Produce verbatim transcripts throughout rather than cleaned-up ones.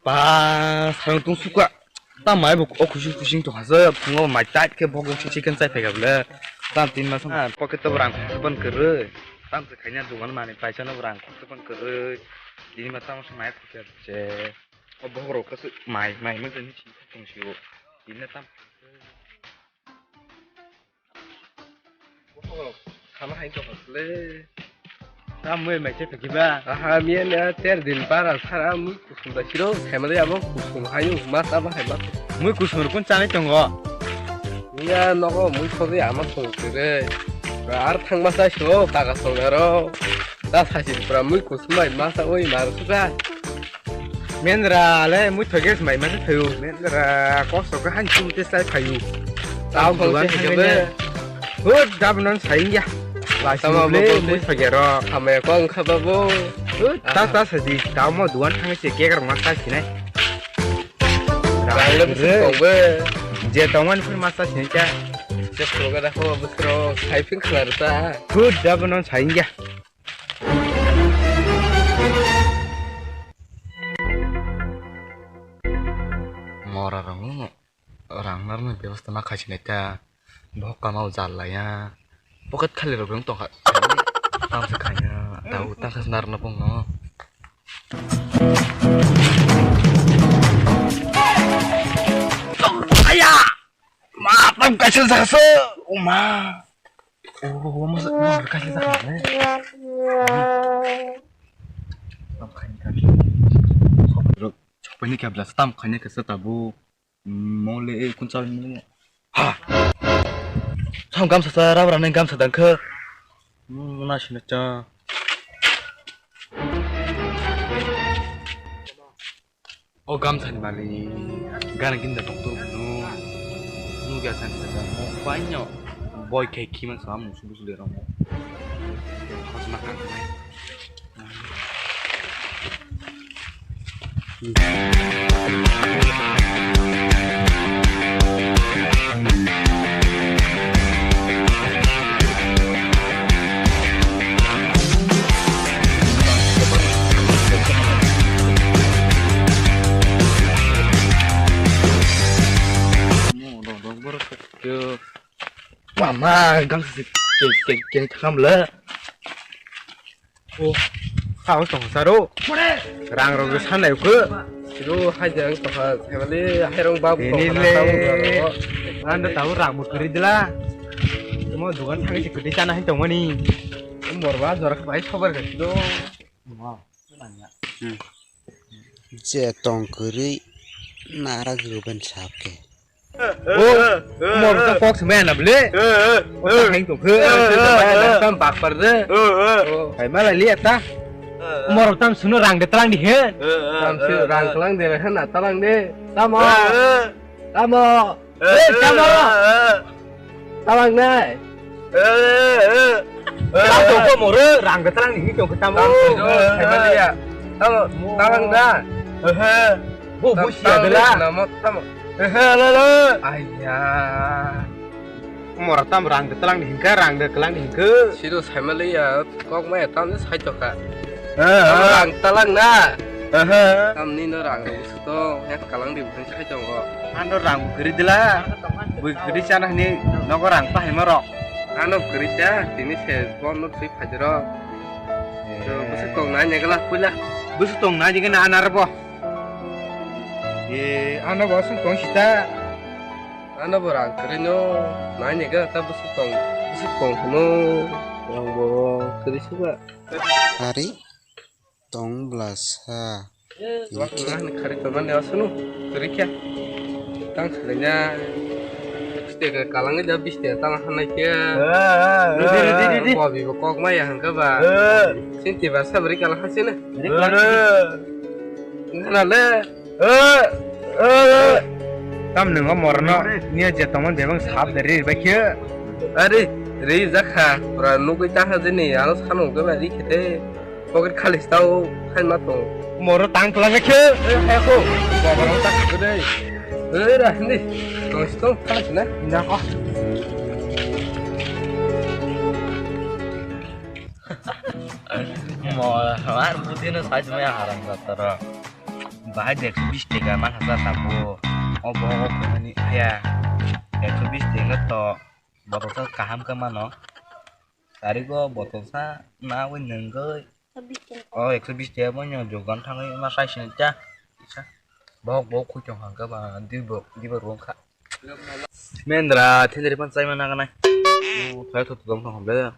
Ba, sarang tong suka. Ta mai bo o kusing kusing to hasa, phungo mai tait khe bok bok chicken chai phai gable. Tam tin mas, ah, pocket to rang khon kwrwi. Tam se khaina dugan mani paisa no rang khon kwrwi. Dini ma tam se mai khukya je. O bok rok kasu mai, mai mo jeni chi tong si o. Dini tam. Khama hai tongkha le. Tam mui mai che phakiba. Aha, miya na ter din bara sara mui kusum da siro. Khaima de abo kusum hayu, mas abo hai mas. Mui kusum rukun chanai tongo. Miya nogo mui sobi ama song kire. Ar thang masa sio, kaga song aro. Ta sasi pura mui kusum bai masa oi mar suka. Mendra le mui thoge mai masa thayu. Mendra kosto ka han chum te sai phayu. Tau dugan thangbe. Hut dab non saingya. Lasi le mui thoge ro. Khamaya ko ang khaba bo. Hut ta ta sadi tau mo dugan thang che kek rang ma sai sinai. Rang le bisi kongbe. Je tongman phir ma sai sinai cha. Je proga da ko bukro. Sai phin khlar ta. Hut dab non saingya. Mora rokni rang narwkni bebosta ma khaisinai ta, bo kama o jal laiya, pocket khali rok wng tongkha, tamsa khaiya, tau tamsa narwkna bongno. Aya! Ma, tam kaisa jasa, o ma. Oh, masa, masa kasih tak ada. Tam khaini kaki. Sok ini kabla tam khaini kasa tabu. Mole, eh, kun sawi mole. Ha. Sam gamsa sa, rab rane gamsa dangkhe. Hmm, nasi na cha. O gamsani malik gana ginda tongtwrwk phano nukya sani saka mo paino boi khai khima sa musu busu leramo. Khosma kang nai. Mama, gang se ke ke ke thangam le. O, sao tong saro. Rang rok sanai ko. Siro hajar tong ha, family hairong babu tong ha. Ando tau rang mo kri dila. Mo dugan thang se kri chana hin tong mani. Morba jora bai sobar ga siro. Je tong kwrwi nara gwnang sap khe. O, mor ta kok se mena ble. O ta heng tong khe. Tam bak par de. O, hai mala li ta. Mor tam suno rang de tlang di he. Tam su rang tlang de he na tlang de. Tamo. Tamo. Eh, tamo. Talang nai. Tamo ko moro rang de tlang ni tong tamo. Tamo. Tamo. Talang da. Bo bo sia de la. Tamo. Tamo. Lo lo. Aiya. Mora tam rang de tlang ni hingka rang de tlang ni hingka. Sido saimaliya kok mai tam sai to ka. Rang talang na. Tam ni no rang. Tong, yak kalang di bukan sai tongo. Ano rang gri dila. Bui gri chana hini nogo rang pahai maro. Ano gri cha, tini se bon no sui phajiro. Busuk tong nai nyegala puila. Busuk tong nai jigin anar bo. E, ano bo sung tong sita. Ano bo rang gri no nai nyegala ta busuk tong, busuk tong no rang bo gri suba. Hari. Tong blasa. Wak nang khari to mane asunu. Turi kya? Tang khari nya. Biste ke kalang ja biste tang hanai kya. Ridi, ridi, ridi. Bobi bo kok maya hangka ba. Sinti ba sabri kalang hasina. Ngana le. Tam nungo morno. Niya je tomon bebang sab de ri ba kya. Are, ri jakha. Pura nugui ta ha jeni. Alo sanu ke ba ri khete. Pocket khali stao, hai ma tong. Moro tang tlang khe, eh, hai ko. Baba rong tak khe dei. Eh, ra hindi. Tong si tong, khali na. Inda ko. Mo, mar putino size maya haram satara. Bahai de ekso bis taka man hasa tabo. O bohok o khaimani aya. Ekso bis taka to botol sa kaham khe mano. Tarigo botol sa na wi nungwi. O ekso bis taka bo nyo jogan thangwi ma sai sini cha. Bohok bohok khuitong hangka ba dibo dibo rong kha. Mendra thindri pan chai mana kanai. O thai thot dom thong le.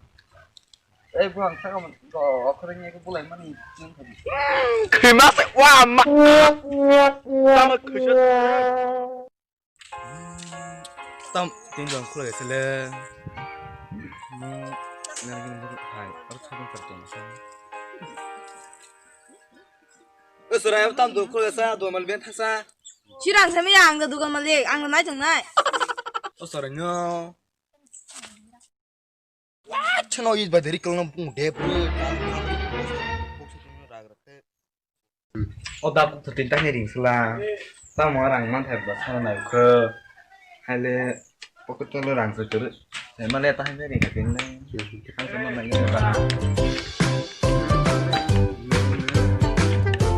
Ei bro ang thang man go okhre ni ko bulai mani. Khima se wa ma. Tama khusha. Tam tin jong khulai sele. No nang ni hai ar chhong kar tong sa. O sora tam do khulai sa do mal ben thasa. Sirang sami ang da dugan malik ang nai jong nai. O sora nyo. Chano is ba deri kal nam pung de bro. O da kuk tin ta ne ring sula. Tamo rang man thai ba sana nai kho. Haile pocket to rang se tur. Male ta hai ne ring ka tin ne. Kan sama nai ba.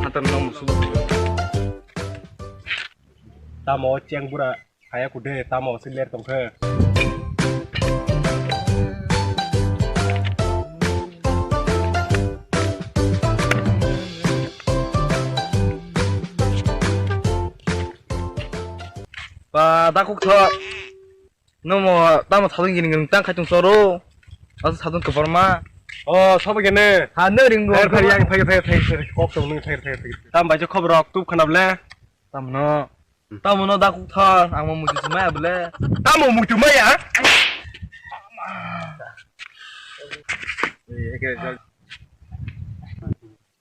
Hatar nom su. Tamo cheng bura. Kaya kude tamo si ler tongkhe. Ba da kuk thok. Nomo tamo thadung gini gini tang khai tong soro. Asa thadung kebar ma. O sobo gene. Ha no ring bo. Phair phair yang phair phair phair phair. Kok tong nung phair phair phair. Tam bai je khobor rok tup khanap le. Tamo no. Tamo no da kuk thar, ang mo muitu maya bole. Tamo muitu maya?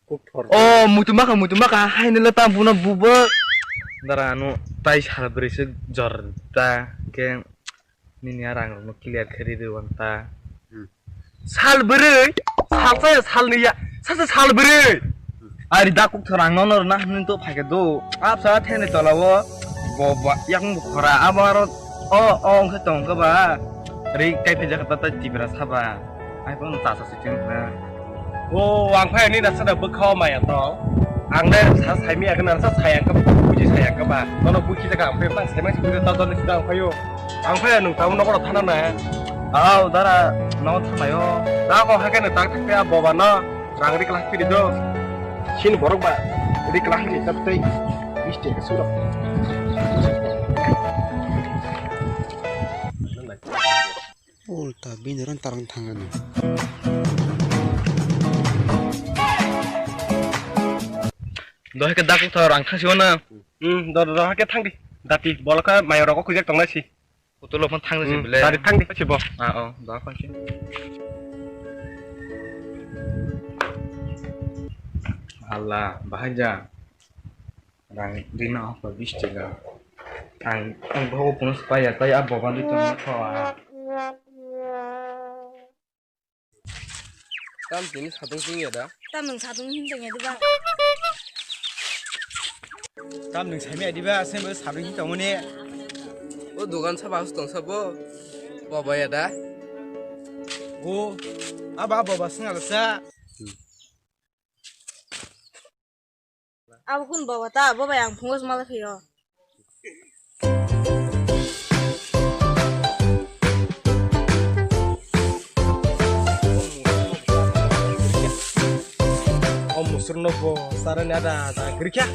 Kuk thor. Oh, muitu maka, muitu maka, hai nila tam puna bubo. Dara anu tai sal beri se jor ta ke. Nini a rang rokno clear khe ridi wanta. Hmm. Sal bwrwi, sal saya sal niya, sasa sal bwrwi. Ari da kuk thorang no no na hwnwi to phaikhe do. Absa thene tola o bo ba yakung bo khora abo aro o o wngkhe tong khe ba. Ri kai phai jak ta ta tibra saba. Ai phone ta sa sitin na. O ang phai ni nasa da bwkha o maya tong. Ang le sa sai miya khe nasa sai ang khe buji sai ang khe ba. Nono buji jaga ang phai bang sai ma si buji ta don ni sida ang phai o. Ang phai nung tamo nogo thana na. Au dara nogo thana yo. Da ko hake ne tak tak ya boba na. Rang ri kla phi do. Sin borok ba. Ri kla ni tap tei. Mistake suro. Ulta bini ron tarang thangani. Dohai ke dakuk thor ang thangsi wana. Hmm, dor dor ke thangdi. Dati bolaka mayo rok khujak tongnai si. Kutulo phone thangdi si bele. Dari thangdi si bo. Ah oh, dohai phone si. Allah, bahai ja. Rang rina hokba bis taka. Ang ang bobo phone se paiya, tai a boba dui tongma thoa. Tam tini satung sing ya da? Tam nung satung hin tong ya diba? Tam nung sami ya diba? Sem bo satung hin tong mani. O dogan saba hos tong sabo. Boba ya da? O aba boba sing ala sa. Abo kun boba ta, boba yang phungo sumala phiyo. O musur no bo, sara ni ada, ada gerikya.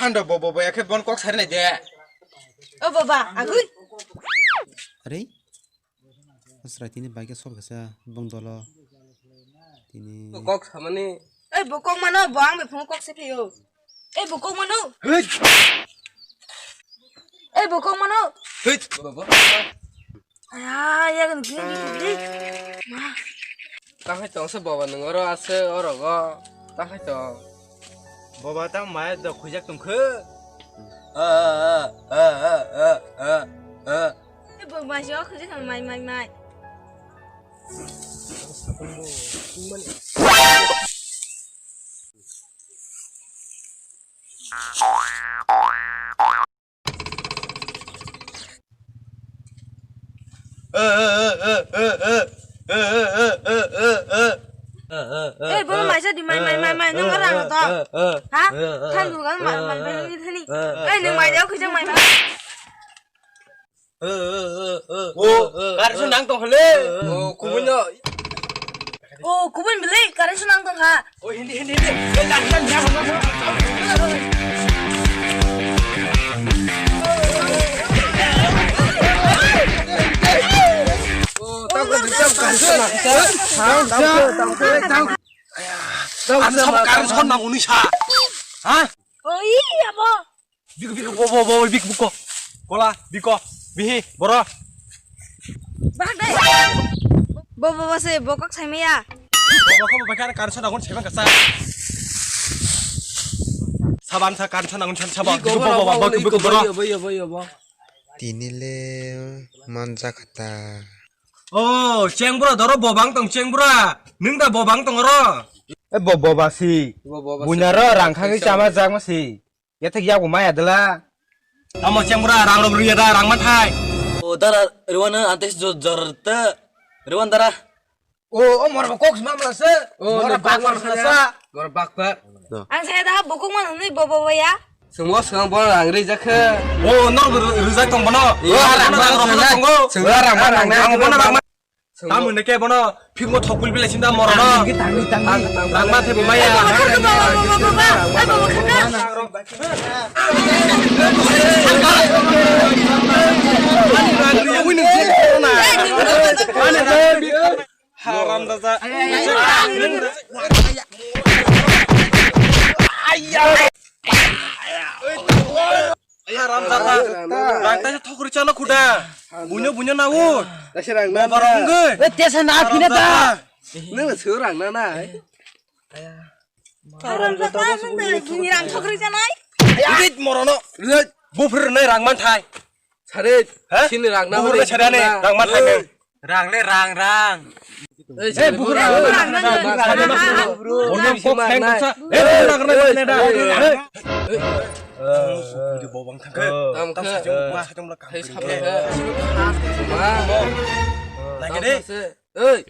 Hando bobo bo, ya khe bon kok sari nai de. O boba, agui. Are? Asra tini bai khe sok khe sa bong dolo. Tini. Kok samani. Ei bo kok mano, bo ang bai phungo kok se phiyo. Ei bo kok mano. Hei. Ei bo kok mano. Hei. Bobo. Aya, ya kan gini gini. Ma. Takhai tong se bobo nung oro ase oro go. Takhai tong. Bobo tang mai do khujak tong khe. A a a a a a a. Bo mai jo khujak mai mai mai. Eh, bono maisa di, mai, mai, mai, mai, nung ora ano to. Ha? Than dugan mai, mai, mai, mai, thani. Eh, nung mai deo khijang mai. O, current nang tong hale. O, kubun no. O, kubun bele, current nang tong ha. O, hindi, hindi, hindi. Eh, dan, dan, dan, dan. O, tang ko, tang ko, tang ko, tang ko. Ang sama current nang uni sa. Ha? O, iya, bo. Biko, biko, bo, bo, bo, biko, biko. Kola, biko, bihi, boro. Bahak dai. Bo, bo, bo, se, bo kok sai maya. Bo, bo, kok bo, bakar, kar, sana, gon, seban, kasa. Saban, sa, kar, sana, gon, sana, saban. Biko, bo, bo, bo, bo, biko, boro. Tini le manja kata. Oh, ceng bura, doro bobang tong ceng bura. Nung da bobang tong oro. Eh, bo, bo, ba, si. Bo, bo, ba, si. Bunyaro, rang khangi chama jak ma si. Yathek yago maya dela. Tamo chengbura rang rok riya da rang mathai. O dara, riwana antes jo-, jorte. Riwan dara. O, o mor ba kok sma mla se. O, mor ba kok mla se. Mor ba kok. Ang saya dah bukuk mana ni bobo ya. Semua sekarang bola rang ri jakhe. O, no ru-, rujak tong bono. Iya, rang rang rang rang. Semua rang rang rang. Ang bono rang. Tamo ne ke bono phikmo thokpil bilai sinda morono. Tangdi, tangdi, tangdi. Rang ma thebo maya. Haram dada. Haram dada. Rang taisa thokri chalo khuda. Bunyo bunyo na ut. Taisa rang na. Bobarok wngwi. Eh, tesa na phina da. Nang seo rang na nai. Haram dada, nang tei bini rang thokri chanai. Rit morono. Rit. Bufur nai rang man thai. Sare. He? Sini rang na. Bufur nai sare ne rang man thai. Rang le rang, rang. Eh, bukur rang, rang, rang, rang. Bonyam kok theng kok sa. Eh, rang, rang, rang, rang. Di bobang thang ke. Tam sa jong, ma sa jong la kam. Hei, sabar, hei. Lagi deh. Hei.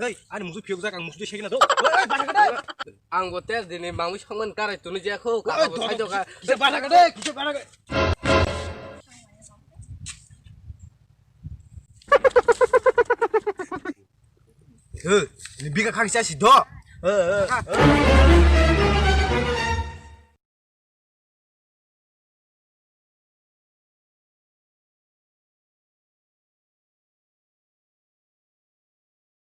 Hei, ani musu phiuk jak, ang musu di segina do. Hei, bata kata. Ang bo tes dini mangwi songman karai tunu je kho, kata bo sai doka. Kisa bata kata, kisa bata kata. He, ni bika khang sia si do. He, he, he.